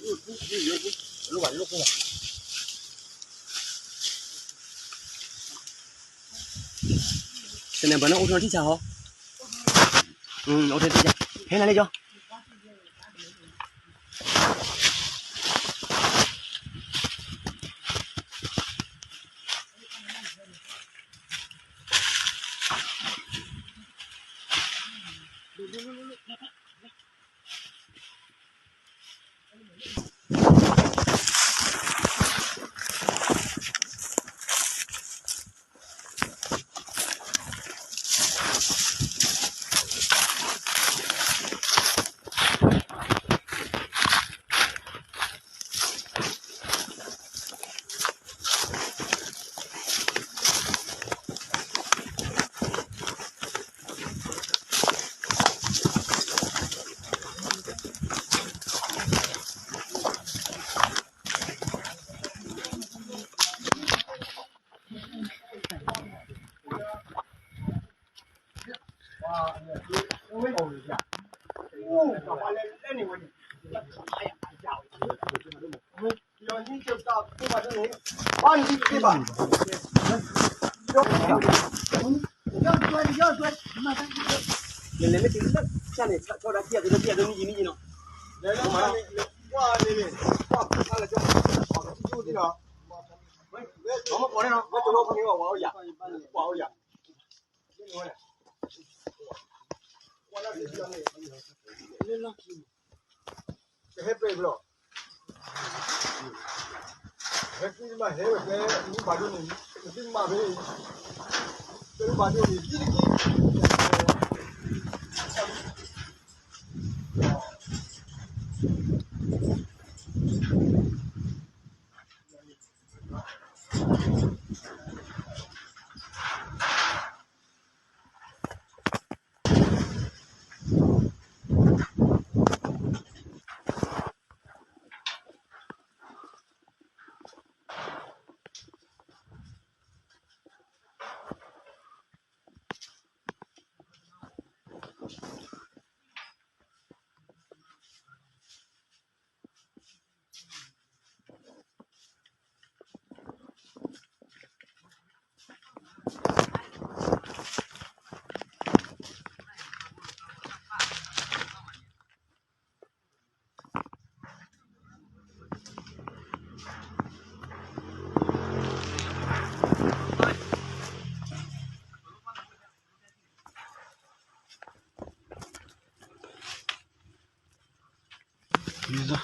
တနံၤဘၣ်န့ၣ်အိၣ်ထီၣ်ထံၣ်ဆါဟီ, အိၣ်ထီၣ်ထံၣ်ဆါ, ဟဲနၤလၢကၠီ လဲၤလဲၤမ့ၢ်တံၤလၢဆၣ်န့ၣ် ဆီဒၣ်တံၢ်အသိးတံၢ်အသိးနံၣ်ယံၤနံၣ်ယံၤနီၤ, လဲၤလီၤမၤန့ၣ် ကွၢ်န့ၣ်န့ၣ် ကွၢ်ဖုခါလၢကၠီ ကွၢ်ဖုခါလၢကၠီ မ့ၢ်ပိာ်န့ၣ်နီၤ မ့ၢ်တလိၣ်ဖဲန့ၣ် ဝဲအိၣ်ယၤ ဝဲအိၣ်ယၤ ကဟဲပှဲၤဘျီ ဟဲကွံမးဟဲဝဲဖဲ မူဘၣ်ဒိန့ၣ် မ့ၢ်မၤဖဲ ဖဲမူဘၣ်ဒိန့ၣ် ကံတကံ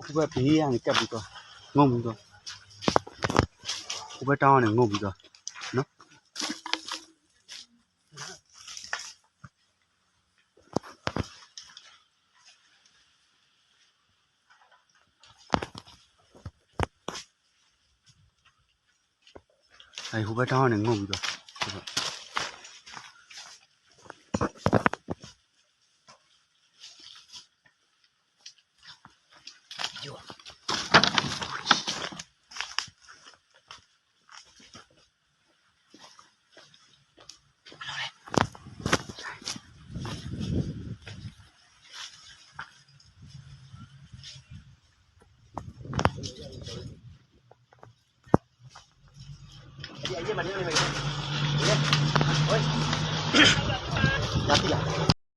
ဃိဘၣ်ပဟံၣ်ယၤန့ၣ် ကပ်ဘူးကီး, ငိၢ်ဘူးကီး, ဃိဘၣ်တၢ်အီၣ်န့ၣ် ငိၢ်ဘူးကီး, အဃိဘၣ်တၢ်အီၣ်န့ၣ် ငိၢ်ဘူးကီး.